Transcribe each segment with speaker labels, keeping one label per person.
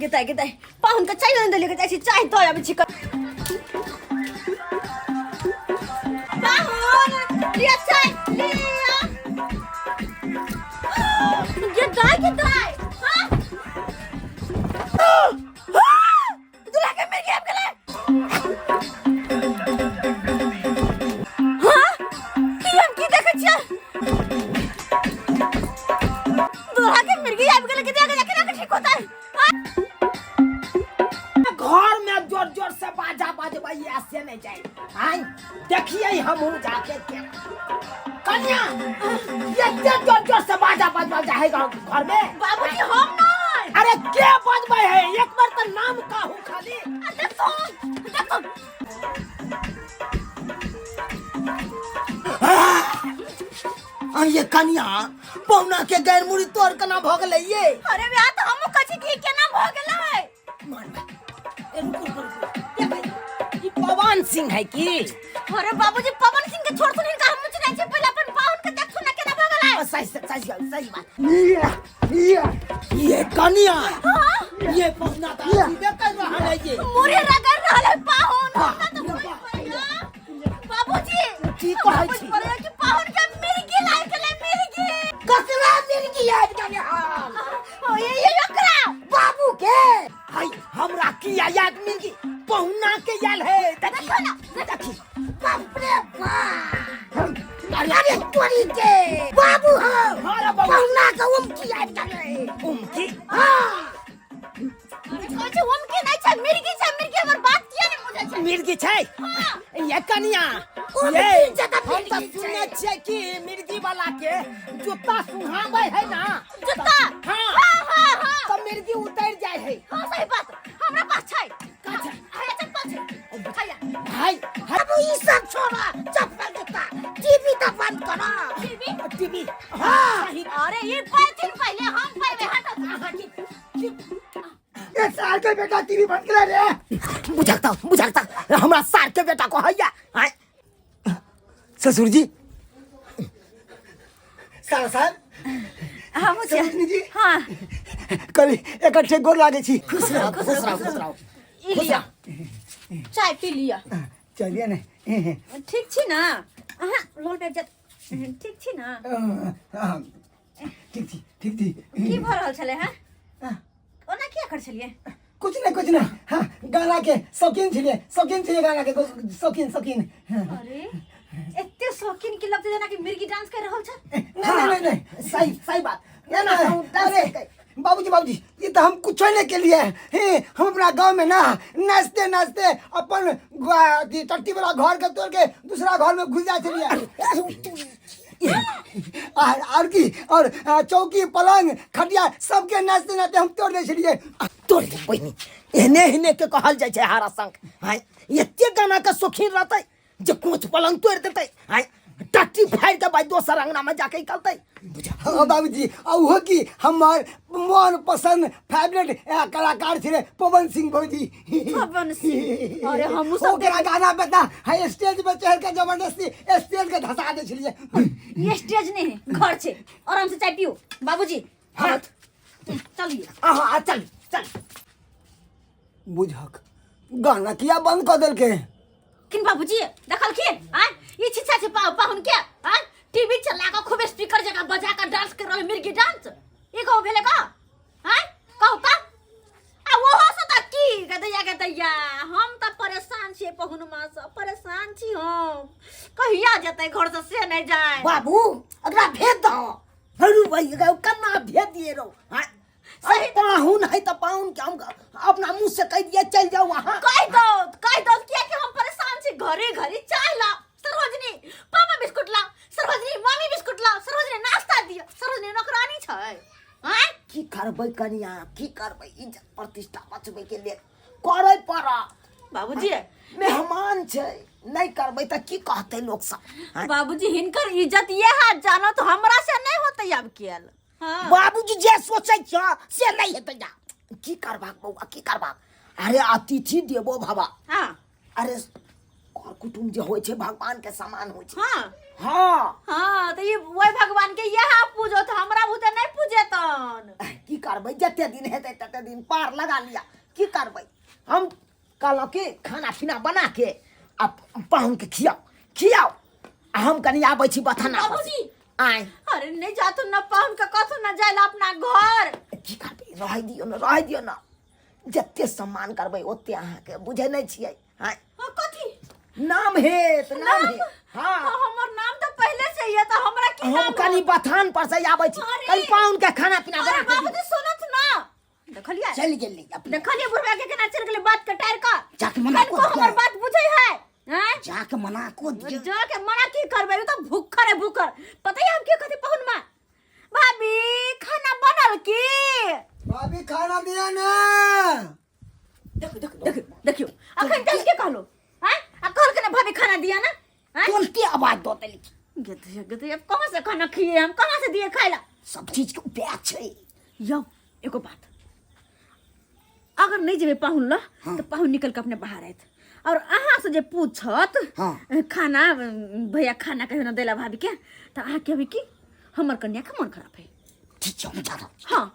Speaker 1: गे दाइ गे दाइ, पाहुन के चाय नहि देलियै गे, जाइ छी चाय दऽ आबै छी। पाहुन लिअ, चाय लिअ। गे दाइ, गे दाइ, हाँ? दूल्हा के मिर्गी आबि गेलै। हाँ? की हम की देखै छियै? दूल्हा के मिर्गी आबि गेलै। के जाके केना के ठीक होतै?
Speaker 2: घर में जोर जोर से बाजा बजबैया से नहीं जाए। आय देखिए, हमहूँ जाके के कन्या एते जोर जोर से बाजा बजबल जाए घर में।
Speaker 1: बाबूजी, हम नहीं।
Speaker 2: अरे के बजबै है? एक बार तो नाम कहू खाली।
Speaker 1: देखो देखो।
Speaker 2: आ ये कन्या, पौना के गैर मुड़ी तोड़ केना भऽ गेलै ये?
Speaker 1: अरे ब्याह तो हमहूँ कहै छी कि केना भऽ गेलै।
Speaker 2: मान ए, रुकू रुकू रुकू, देखै, ई पवन सिंह है की?
Speaker 1: अरे बाबूजी, पवन सिंह के छोड़ सुन, हिनका हमहूँ चिन्है छी। पहिले अपन पाहुन के देखथुन ना, केना भऽ गेलै।
Speaker 2: ओ, सही सही सही बात। ये ये कन्या, ये पौना तो अजीबे कर रहल है ये।
Speaker 1: मुड़ी रगड़ रहल है पाहुन। हमरा तो बुझ पड़ैया बाबूजी।
Speaker 2: की कहै छी?
Speaker 1: बुझ पड़ैया कि पाहुन के मिर्गी लागि गेलै, मिर्गी।
Speaker 2: ककरा मिर्गी आबि गेलै हन?
Speaker 1: ओ ये ओकरा।
Speaker 2: बाबू के हाय, हमरा की याद मिर्गी पहुना के आयल है। देखी
Speaker 1: देखो ना।
Speaker 2: देखी, बाप रे बाप, अरे अरे तोरी के बाबू हो। हाँ रे बाबू, पहुना के उमकी आबि गेलै। उमकी? हाँ।
Speaker 1: अरे कहै छै उमकी नहि छै, मिर्गी छै, मिर्गी। हमर बात किया नहि बुझै छै?
Speaker 2: मिर्गी छै? ये कनिया, ये हम तऽ सुनने छियै कि मिर्गी वाला के जूता सुहाबै है ना।
Speaker 1: जूता?
Speaker 2: हाँ।
Speaker 1: हाँ हाँ हाँ।
Speaker 2: तऽ मिर्गी उतर जाइ है।
Speaker 1: हाँ, सही बात। हमरा पास छै।
Speaker 2: का छै?
Speaker 1: हैया चप्पल छै, हैया।
Speaker 2: भाई, अब ई सब छोड़ा, चप्पल जूता, टीवी तो बंद करो।
Speaker 1: टीवी?
Speaker 2: टीवी, हाँ सही।
Speaker 1: अरे ई पैथिन पहिले, हम पैबे, हटो।
Speaker 2: ए सार के बेटा, टीवी बंद कर रे। बुझकता बुझकता, हमरा सार के बेटा को हैया। आय ससुर जी, सार साहब।
Speaker 1: हम
Speaker 2: सरोजनी जी।
Speaker 1: हाँ।
Speaker 2: कभी इकट्ठे गोर लागे छी। खुश रहो, खुश रहो, खुश रहो।
Speaker 1: ई लिअ, चाय पी लिअ।
Speaker 2: चलिए ने।
Speaker 1: ठीक छी ना अहाँ? लोल बैग जात। ठीक छी ना?
Speaker 2: ठीक छी, ठीक छी।
Speaker 1: की भऽ रहल छलै? हैं, ओना किया कर छलियै?
Speaker 2: कुछ नहीं, कुछ नहीं। हाँ, गाना के शौकीन छियै, शौकीन छियै गाना के, शौकीन शौकीन।
Speaker 1: अरे एते शौकीन की लगते जेना कि मिर्गी डांस कर रहल छ।
Speaker 2: नहीं नहीं नहीं नहीं, सही सही बात। नहीं नहीं, अरे बाबूजी बाबूजी, ये तो हम कुछ नहीं के लिए हे। हम अपना गांव में ना नाचते नाचते अपन अथी टट्टी वाला घर के तोड़ के दूसरा घर में घुस जाए छलिए। और की और चौकी, पलंग, खटिया सबके नाचते नाचते हम तोड़ दै छलिए। तोड़ दे बहिनी, एहने एहने के कहल जाइ छै हारा संग। आँय, एते गाना के शौकीन रहतै जे कोच पलंग तोड़ देतै, आँय, टट्टी फाड़ि के भाई दोसर अंगना में जाके निकलतै।
Speaker 3: हाँ बाबूजी, आ उहो की हमर मन पसंद फेवरेट कलाकार छलै पवन सिंह भौजी।
Speaker 1: पवन सिंह, अरे हमहूँ सब
Speaker 3: ओकरा गाना पे तऽ है स्टेज पे चढ़ के जबरदस्ती स्टेज के धसा दै छलियै।
Speaker 1: ये स्टेज नहीं है, घर छे। आराम से चाय पियो बाबूजी।
Speaker 2: हाँ।
Speaker 1: चलिए।
Speaker 2: हाँ, चल चल।
Speaker 3: बुझक गाना किया बंद कऽ देलकै?
Speaker 1: किन बाबूजी देखलखिन? आय ई छिछा छै पाहुन के। आय टीवी चला के खूब स्पीकर जगह बजा के डांस कर रहल, मिर्गी डांस। ई कहू भेले का? आय कहू का? आ ओहो से त की गदैया गदैया। हम त परेशान छियै पहुन माँ से, परेशान छी हम। कहिया जेतै घर से से नहीं जाए।
Speaker 2: बाबू, एकरा भेज दहो। अरे भाई, एकरा केना भेज दिए रहो? हाँ सही, पाहुन है तो पाहुन के हम अपना मुंह से कह दिए चल जाओ वहाँ।
Speaker 1: कह दो, कह दो, किया कि हम परेशान छी। घरे घरे चाय ला सरोजनी, पापा बिस्कुट ला सरोजनी, मम्मी बिस्कुट ला सरोजनी, नाश्ता दियो सरोजनी। नौकरानी छै आँय?
Speaker 2: की करबै कनिया, की करबै? इज्जत प्रतिष्ठा बचबै के लेल करै पड़ा।
Speaker 1: बाबूजी,
Speaker 2: मेहमान छै, नहीं करबै तऽ की कहतै लोक सब? आँय?
Speaker 1: बाबूजी, हिनकर इज्जत ये है जानो तो हमरा से नहीं होते अब केल। हाँ।
Speaker 2: बाबूजी जे सोचै छ से नहीं हेतै। जा, की करबाक बौआ, की करबाक? अरे अतिथि देवो भवा।
Speaker 1: हाँ।
Speaker 2: अरे कर कुटुम्ब जे होइ छै भगवान के समान होइ छै।
Speaker 1: हाँ।
Speaker 2: हाँ।
Speaker 1: हाँ, तो ये वही भगवान के यहाँ पूजो तो हमरा बुते नहीं पूजेतन।
Speaker 2: की करबै जते दिन हेतै तते दिन पार लगा लिअ की करबै हम कहलहुँ कि खाना पीना बना के आ पाहुनके खियाउ खियाउ आ हम कनि आबै छी बथाना पर से।
Speaker 1: बाबूजी
Speaker 2: आँय
Speaker 1: अरे नहीं जातो ना पाहुन के कथो ना जाइला अपना घर
Speaker 2: की करबै रहै दियौ ने रहै दियौ ने जते सम्मान करबै ओते अहाँके बुझै नहि छियै आँय
Speaker 1: हाँ, कथी
Speaker 2: नाम हेत नाम हेत
Speaker 1: हाँ
Speaker 2: हाँ
Speaker 1: हमर नाम तो पहले से ही है तो हमरा की
Speaker 2: हम
Speaker 1: नाम
Speaker 2: कनि बथान पर से आबै छी
Speaker 1: अरे!
Speaker 2: कनि पाहुन के खाना पीना
Speaker 1: अरे
Speaker 2: बना के
Speaker 1: बाबूजी सुनत ना देखलिए
Speaker 2: चलि गेली अपने
Speaker 1: देखलिए बुढ़वा के केना चल गेलै बात कटार का
Speaker 2: जाके मना
Speaker 1: कनको
Speaker 2: कऽ दियौ।
Speaker 1: हमर बात बुझै है हैं
Speaker 2: जाके मना को दियौ
Speaker 1: जाके मना की करबै उ तो भूखर है भूखर पता है हम की कहती पहुन मां भाभी खाना बनल की
Speaker 3: भाभी खाना दिया ना
Speaker 1: देखो देखो देखो देखियो अखन तक के कहलो हैं आ कहल के ना भाभी खाना दिया ना हैं
Speaker 2: तुरंते आवाज दऽ देली
Speaker 1: गधे गधे अब कहाँ से खाना खिए हम कहाँ से दिए खाए ला
Speaker 2: सब चीज के उपाय छै
Speaker 1: यौ एगो बात अगर नहीं जेबे पाहुन ल तो पाहुन निकल के अपने बाहर आयत और अहाँ से जे पूछत
Speaker 2: हाँ।
Speaker 1: खाना भैया खाना कहियो ना देला भाभी के तो अहाँ कहबे कि हमर कन्या के मन खराब है
Speaker 2: ठीक छै हम जा रहल छी।
Speaker 1: हाँ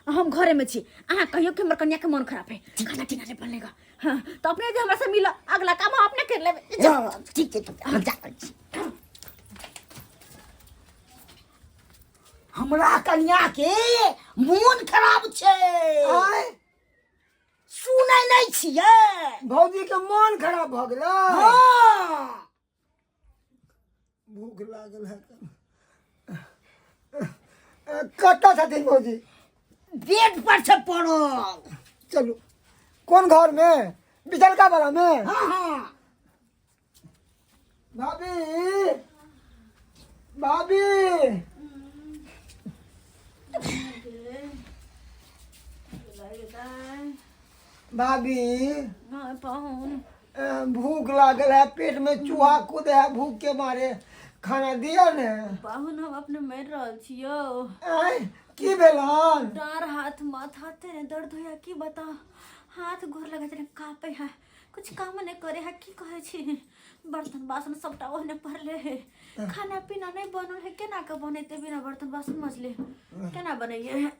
Speaker 1: हम घरे में छी अहाँ कहियो कि हमर कन्या के मन खराब है खाना पीना नहीं बनेगा हाँ तो अपने जे हमरा से मिला अगला काम हम अपने कर लेबे
Speaker 2: हाँ, ठीक छै ठीक छै, हम जा रहल छी हमरा कन्या के मोन खराब छै
Speaker 3: आय
Speaker 2: सुनै नहि छियै
Speaker 3: भौजी के मन खराब भऽ गेलै
Speaker 2: हँ
Speaker 3: भूख लागल है कतऽ छथिन भौजी
Speaker 2: बेड पर छै पड़ल
Speaker 3: चलू कोन घर में बिचलका वाला में
Speaker 2: हँ हँ
Speaker 3: भाभी भाभी भाभी
Speaker 1: हाँ पाहुन
Speaker 3: भूख लागल है पेट में चूहा कूदे है भूख के मारे खाना दिया ने
Speaker 1: पाहुन हम अपने मरि रहल छियौ
Speaker 3: आँय, की भेल हन
Speaker 1: डाँर हाथ माथा तेरे दर्द होया की बताओ हाथ गोर लगे तेरे कांपे है कुछ काम नहीं करे है की कहै छी बर्तन बासन सबटा ओहने पड़ले है खाना पीना नहीं बनल है केना के बनेते बिना बर्तन बासन मजले केना बनैये है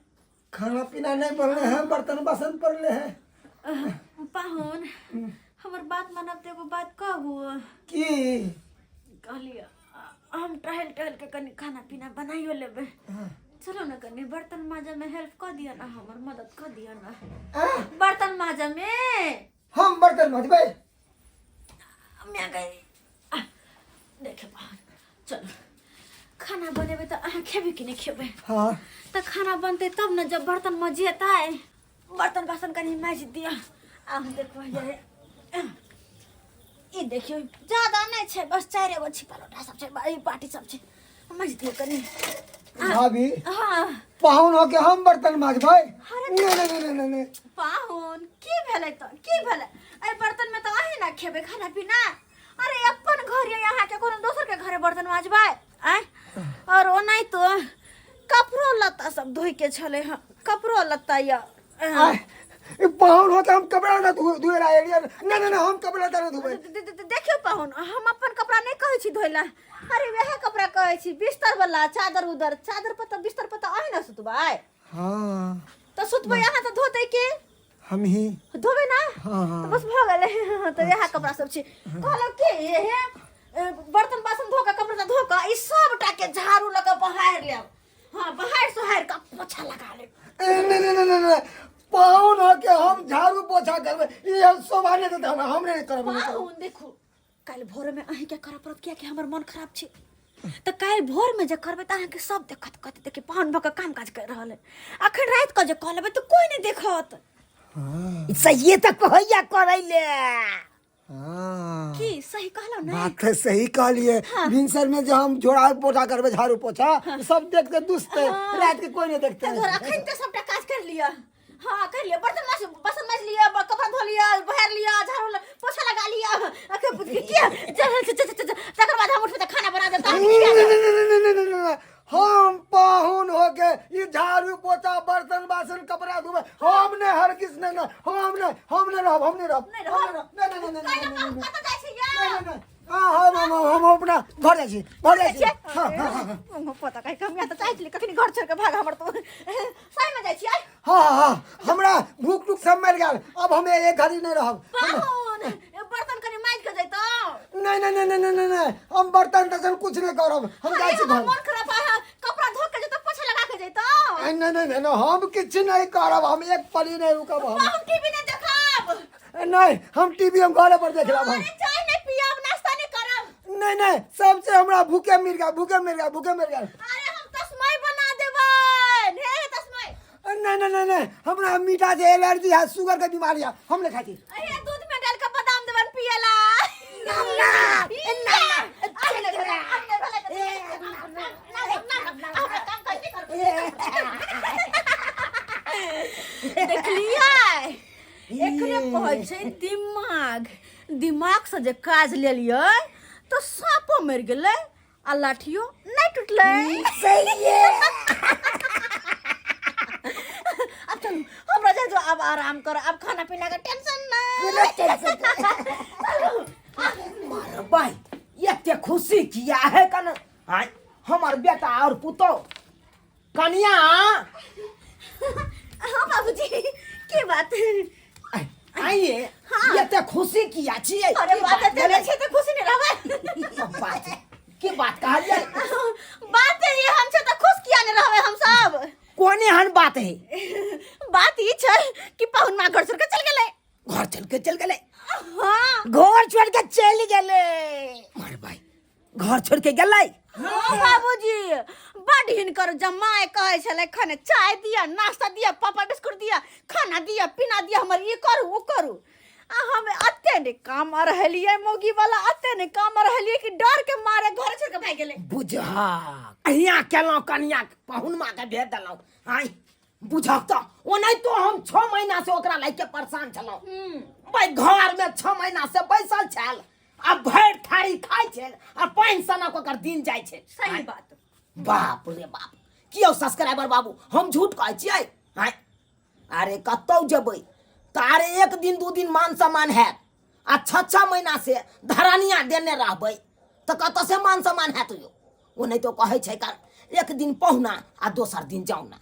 Speaker 3: खाना पीना नहीं बनले है बर्तन बासन पड़ले है
Speaker 1: पाहुन हमर बात मानब तऽ एगो बात कहू
Speaker 3: की
Speaker 1: कहलियै हम टहल टहल के कनि खाना पीना बनाइयो लेबै चलो ने कनि बर्तन माजऽ में हेल्प कऽ दिअ ने हमर मदद कऽ दिअ ने
Speaker 3: आँय,
Speaker 1: बर्तन माजऽ में
Speaker 3: हम बर्तन मजबै
Speaker 1: मैं गई देखे पाहुन चलो खाना बनेबै तऽ अहाँ खेबै कि नहि खेबै
Speaker 3: हाँ
Speaker 1: तऽ खाना बनतै तब ने जब बर्तन मजिएतै बर्तन बासन कनि माजि दिअ आब देखो ये ई देखियौ ज्यादा नहि छै बस चारि गो छिपा लोटा सब छै ई बाटी सब छै माजि दियौ कनि
Speaker 3: भाभी
Speaker 1: हाँ
Speaker 3: पाहुन होके हम बर्तन माजबै
Speaker 1: अरे
Speaker 3: नहीं नहीं नहीं नहीं नहीं
Speaker 1: पाहुन की भेलै तऽ की भेलै एहि बर्तनमे तऽ अहीं ने खेबै खाना पीना अरे अपन घर ये अहाँके कोनो दोसर के घरे बर्तन माजबै आँय और ओनाहितो कपड़ो लत्ता सब धोइके छलै हँ कपड़ो लत्ता यऽ
Speaker 3: आय, ई पाहुन होके हम कपड़ा ना धो धोए ला एलियै नहीं नहीं नहीं हम कपड़ा ना धोबै
Speaker 1: देखियौ पाहुन हम अपन कपड़ा नहि कहै छी धोइ लए अरे वएह कपड़ा कहै छी बिस्तर वाला चादर उदर चादर पर तऽ बिस्तर पर तऽ अहीं ने सुतबै
Speaker 3: हाँ
Speaker 1: तऽ सुतबै अहाँ तऽ धोतै के
Speaker 3: हम ही
Speaker 1: धोबै ना
Speaker 3: हाँ, हाँ।
Speaker 1: तऽ बस भऽ गेलै तऽ इएह कपड़ा सब छै कहलहुँ कि हे बर्तन बासन धो कऽ कपड़ा धो कऽ ई सबटा के झाड़ू लऽ कऽ बहारि लेब हाँ बहारि सोहारि कऽ पोछा लगा लेब
Speaker 3: ए, नहीं नहीं नहीं नहीं नहीं पाहुन होके हम झाड़ू पोछा करबै ई हम शोभा नहीं देतै हमरा हम नहीं करब नहीं करब।
Speaker 1: पाहुन देखू काल्हि भोरमे अहीँके करऽ पड़त कियाकि हमर मन खराब छै तऽ काल्हि भोरमे जे करबै तऽ अहाँके सब देखत कहत देखियौ पाहुन भऽ कऽ काम काज करि रहल है अखन राति कऽ जे कऽ लेबै तऽ कोइ नहि देखत
Speaker 2: सहिए तऽ कहैया करै ले
Speaker 3: हाँ
Speaker 1: की सही कहलहुँ ने
Speaker 3: बात तऽ सही कहलिए भिनसर में जो हम झोड़ा पोछा करबै झाड़ू पोछा सब देखते दुसते रात के कोई नहीं देखते
Speaker 1: तऽ घर अखन तऽ सबटा काज करि लिअ हाँ कर लिअ बर्तन माज बासन माज लिअ कपड़ा धो लिअ बहार लिअ झाड़ू पोछा लगा लिअ अखन बुझ के किया चल चल चल चल तकर बाद हम उठबै तऽ खाना बना देब तऽ
Speaker 3: नहीं नहीं नहीं नहीं नहीं नहीं हम पाहुन होके ई झाड़ू पोछा बर्तन बासन कपड़ा धोबे हम नहीं हरगिज नहीं नहीं हम नहीं हम नहीं रहब हम नहीं रहब
Speaker 1: नहीं
Speaker 3: हम
Speaker 1: रहब?
Speaker 3: नहीं नहीं नहीं नहीं नहीं नहीं
Speaker 1: कतऽ जाइ छी यौ
Speaker 3: नहीं नहीं हाँ हम अपना घर जाइ छी घर जाइ छी हाँ हाँ हाँ
Speaker 1: पता कहि हम यहाँ तऽ चाहै छली कखनी घर छोड़ि कऽ भाग हमर तो सही में जाइ छियै
Speaker 3: हाँ हाँ हाँ हाँ, हमरा भूख टूख सब मरि गेल, अब हम एक घड़ी नहीं रहब।
Speaker 1: पाहुन, ए, बर्तन कनि माजि के जैतौ।
Speaker 3: नहीं नहीं नहीं नहीं नहीं नहीं, हम बर्तन तर्तन कुछ नहीं करब, हम जाइ छी
Speaker 1: हमर
Speaker 3: घर।
Speaker 1: मन खराब है, कपड़ा धो के जैतौ, पोछा लगा के जैतौ।
Speaker 3: नहीं नहीं नहीं नहीं, हम किछु नहीं करब, हम एक पली नहीं रुकब हम।
Speaker 1: पाहुन, टीवी नहीं देखब?
Speaker 3: नहीं, हम टीवी हम घरे पर देख लेब हम।
Speaker 1: अरे चाय नहीं पियब, नाश्ता नहीं करब?
Speaker 3: नहीं नहीं, सबसे हमरा भूखे मिल गया, भूखे मिल गया, भूखे मिल गया।
Speaker 1: अरे हम तस्मई बना देबै, हे तस्मई।
Speaker 3: नहीं नहीं नहीं नहीं, हमरा मीठा से एलर्जी है, शुगर के बीमारी है, हम नहीं खाती।
Speaker 1: अरे दूध में डाल के बादाम देबन पियला। ना ना ना, देखलियै, एकरे कहै छै दिमाग। दिमाग से जे काज लेलियै तऽ साँपो मरि गेलै आ लाठियो नहि टूटलै। अब चलू, हमरा जाय दो, अब आराम कर, अब खाना पीना के टेंशन नहीं।
Speaker 2: मार भाई, एते खुशी किया है कन? आय, हमर बेटा और पुतो कनिया।
Speaker 1: हाँ बाबूजी, के बात?
Speaker 2: आइए।
Speaker 1: हाँ।
Speaker 2: एते खुशी किया छियै?
Speaker 1: अरे
Speaker 2: की
Speaker 1: बात एते
Speaker 2: भेलै?
Speaker 1: नहि छै तऽ खुशी नहि रहबै?
Speaker 2: बात की बात कहलियै?
Speaker 1: बात ये हम छै तऽ खुश किया नहि रहबै हम सब?
Speaker 2: कोन एहन बात है?
Speaker 1: बात ई छै कि पाहुन माँ घर छोड़ के चल गेलै।
Speaker 2: घर चल के चल गेलै?
Speaker 1: हाँ।
Speaker 2: घर छोड़ के चल गेलै? मार भाई, घर छोड़ के गेलै?
Speaker 1: हाँ बाबूजी, बड हिनकर जमाय कहै छलै, खाने चाय दिया, नाश्ता दिया, पापड़ बिस्कुट दिया, खाना दिया, पीना दिया, हमर ई करू ओ करू। आ हम अते ने काम रहलियै मौगी वाला, अते ने काम रहलियै कि डर के मारे घर छोड़ के भागि गेलै।
Speaker 2: बुझहक अहिया केलहुँ, कनिया पाहुन माँ के भेज देलहुँ। आइ बुझक तऽ ओनाहितो हम 6 महीना से ओकरा लए के परेशान छलहुँ। भाई, घर में 6 महीना से बैसल छल आ भरि थारी खाइ छल आ पानि सनक ओकर दिन जाइ छै।
Speaker 1: सही बात।
Speaker 2: बाप रे बाप, की यौ सब्सक्राइबर बाबू, हम झूठ कहै छियै? आँय, अरे कतौ जेबै तऽ अरे एक दिन दू दिन मान सम्मान हैत, आ 6 6 महीना से धरानिया देने रहबै तऽ कतऽ से मान सम्मान हैत यौ? ओ नहि तो कहै छै कर एक दिन पहुना आ दोसर दिन जाउ ना।